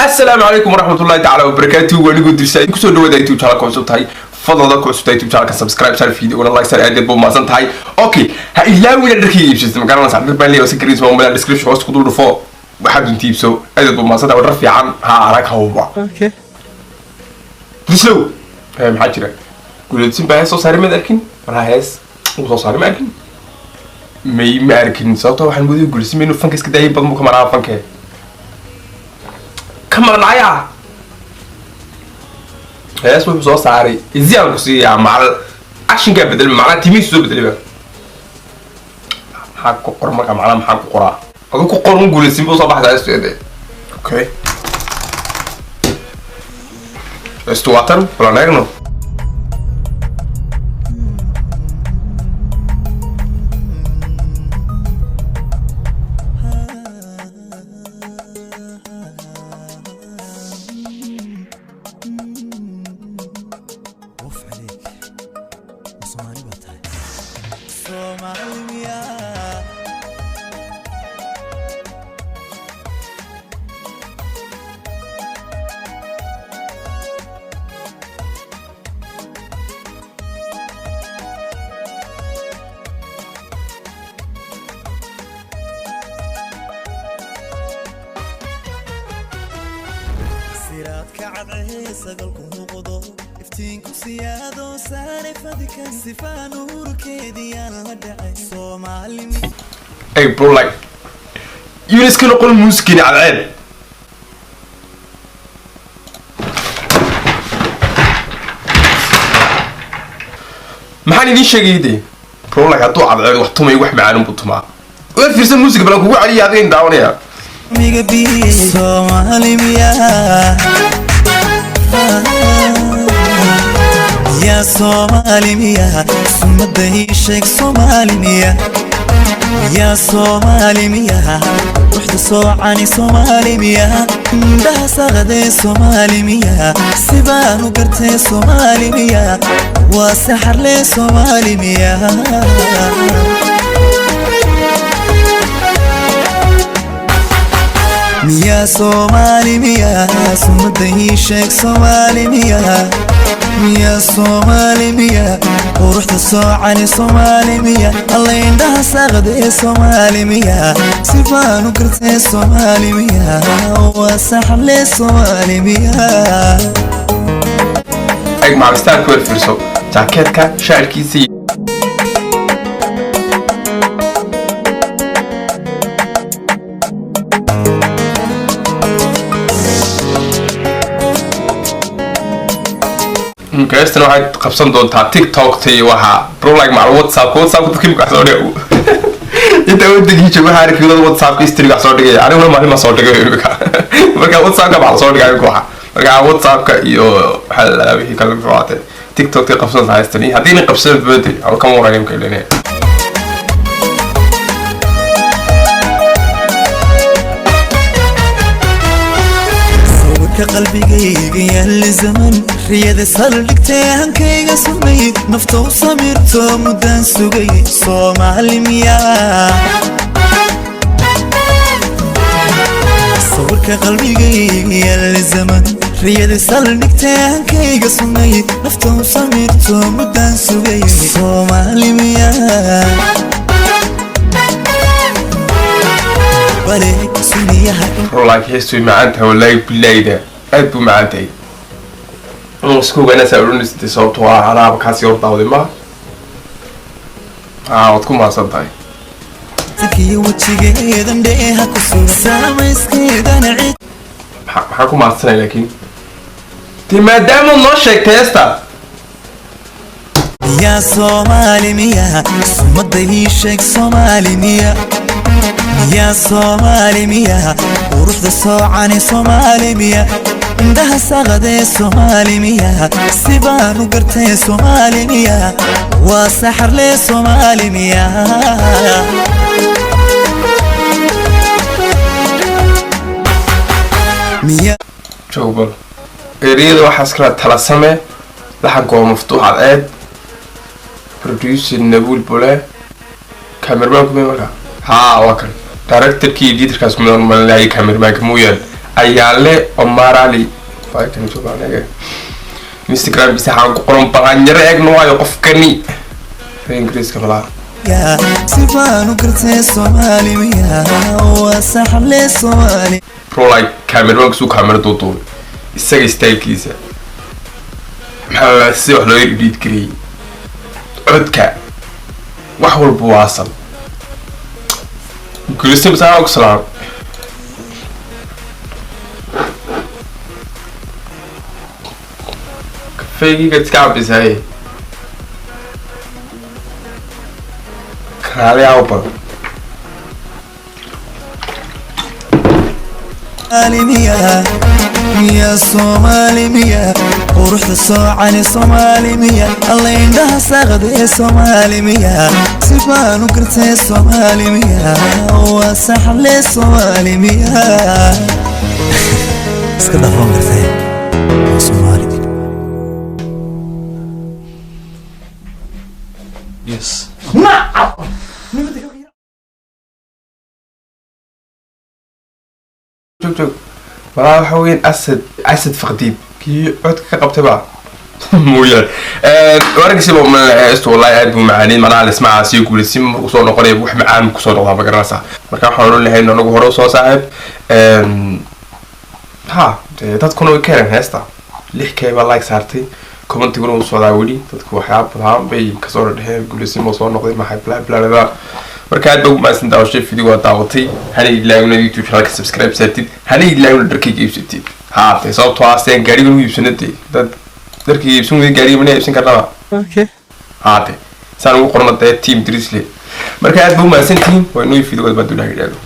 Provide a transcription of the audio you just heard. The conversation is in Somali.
Asalaamu calaykum waraxmatullahi tacaala wabarakaatuhu. Waniguu dirsa kusoo dhawaada YouTube channelka. Cusub tahay, fadlada ku cusub tahay YouTube channelka, subscribe saar, video like saar, aad buu mahadsan tahay. Okay, ha ilaawina dharkayga iibsatay, ma garanaysaa? Dhar baan leeyahay si kariis waa mala description hoos ku dul dhufo, waxaad dunta iibso. Aad buu mahadsan tahay, dhar fiican ha arag hawba. Okay. Dislow, maxaa jira? Guuleedsin baa hees soo saaray, maad arkin? Malaha hees uu soo saaray ma arkin, may ma arkin. Sababtoo waxaan moodaya guuleedsin ba inuu fanka iska daayay, badan buu ka maqnaa, fanke ka maqnaaya. Hees wuxuu soo saaray iziyaan ku siiyaa, macal actionkaa bedelma, macnaha timihiisu soo bedelay. Maxaa ku qor marka? Macnaha maxaa ku qoraa? Adu ku qor un guuleedsin buu soo baxdaa heestu. Okay, heestu waa tan, balan eegno. Waf عليك Soomaali baa tahay, Soomaali miyaa? Siraadka cadcee sagalku muuqdo, iftiinku siyaado saare fadika sifaa nuurkeediyaan la dhacay Soomaali. Hey bro, like yuna iska noqon muusikini cadceed. Maxaan idiin sheegayay dee bro? Like hadduu cadceed wax tumay, wax macaan unbuu tumaa. Waa fiirsan muusiga, balan kugu celiya, adiga in daawanaya. Miga bi Soomaali miyaa? Yaa Soomaali miyaa? Sumada ii sheeg, Soomaali miyaa? Yaa Soomaali miyaa? Ruuxda soocani Soomaali miyaa? Indhaha saqadee Soomaali miyaa? Sibaan u gartee Soomaali miyaa? Waa saxarlee Soomaali miyaa? Miyaa Soomaali miyaa? Sumada ii sheeg, Soomaali miyaa? Miyaa Soomaali miyaa? Quruxda soocani Soomaali miyaa? Alla indhaha saaqdee Soomaali miyaa? Sifaan u gartee Soomaali miyaa? Waa saxle Soomaali miyaa? Eg macalistaanku weer, fiirso jaakeetka, shaarkiisa iyo heestan waxay qabsan doontaa TikTok iyo waxaa bro, like macal WhatsApp. WhatsApp dadka imika wax soo dhigay inta wadankii joogo, waxaa arkay dad WhatsApp history wax soo dhigaya. Aniguna maalin ma soo dhigay imika. Marka WhatsAppka baa soo dhigay imika waxa, marka WhatsAppka iyo waxaa la wixii kale muxuu ahaatee TikTok tay qabsan tahay heestan. Haddii ina qabsan bade ama kama waran imika ilenaya. Sawirka qalbigayga yaalla zaman riyada saldhigtay hankayga sumay nafta u samirto muddaan sugay Soomaali miyaa? Sawirka qalbigayga yaalla zaman riyada saldhigtay hankayga sumay nafta u samirto muddaan sugay Soomaali miyaa? Bale suniyaha. Bro, like heestu way macaan tahay, wallaahi bilaayda aad buu macaan tahay. Isku ogaanaysaa odhanaysatay, sababtoo ah alaaba kaasi hor daawday ma aa waad ku mahadsan tahay. Sankiyo wejigeedan dheeha ku sugan saamayskeedana cid. Maxaa ku mahadsanay? Laakiin dee maadaama noo sheegtay heesta. Miyaa Soomaali miyaa? Sumada ii sheeg, Soomaali miyaa? Miyaa Soomaali miyaa? Quruxda soocani Soomaali miyaa? Indhaha saqadee Soomaali miyaa? Sibaan u gartee Soomaali miyaa? Waa saxarlee Soomaali miyaa? Miyaa? Joogbal ereyada waxaa iskala tala same, laxanka waa Maftuux Cadceed, producer Nabuul Bole, cameramanku may marka haa waa kan directorkii editorkaas malayay, cameramanka mooyaan. Ayaale Omarali Instagram bisa waxaan ku qoran balanyaro eegno, waayo qofkani reer Ingiriiska malaa. Sifaanu gartee Soomaali miya? Waa saxle Soomaali. Bro, like cameramanka suu camera duuduubay, isaga stylekiisa maxaa, si wax loo edit gareeyey, codka, wax walba waa asal. Guulista masaa ku salaam. Kafeegiga iska cabisaye karaale awbal. Soomaali miya? Miya Soomaali miya? Quruxda soocani Soomaali miya? Alla indhaha saaqda ee Soomaali miya? Sifaanu gartee Soomaali miya? Waa saxle Soomaali miya? Iska dhafan gartee waa Soomaali. Yes. Joog joog walaa, waxa weeyaan Asad Faqdiid kii codka ka qabtay baa mooyaan wararkiisiba heestu. Wallahi aad buu macaaniin macnaha lismacaa sii guulaysi markuu soo noqonaya wax macaan kusoo noqdaa, ma garanaysaa? Marka waxaan odhan lahayn anagu hore usoo saaxiib ha dee, dadkuna way ka heleen heesta. 6K baa like saartay, commentiguna wuu socdaa weli. Dadku waxyaaba badan bay kasoo dhadheheen, guulaysi soo noqday, maxay, bla bla bla. Marka aad baa ugu mahadsan daawashay video waa daawatay. Hana ilaawina YouTube channelka subscribe saartid, hana ilaawina dharkayga iibsatid. Haa dee, sababtoo ah seen gaariga ugu iibsano dee, dad dharkayga iibsan weyda gaariga mana iibsan karnaba. Okay. Haa dee, saan ugu qorno dee team Drisley. Marka aad baa u mahadsantihiin, waa inoo video baa duulaha yidhaahdo.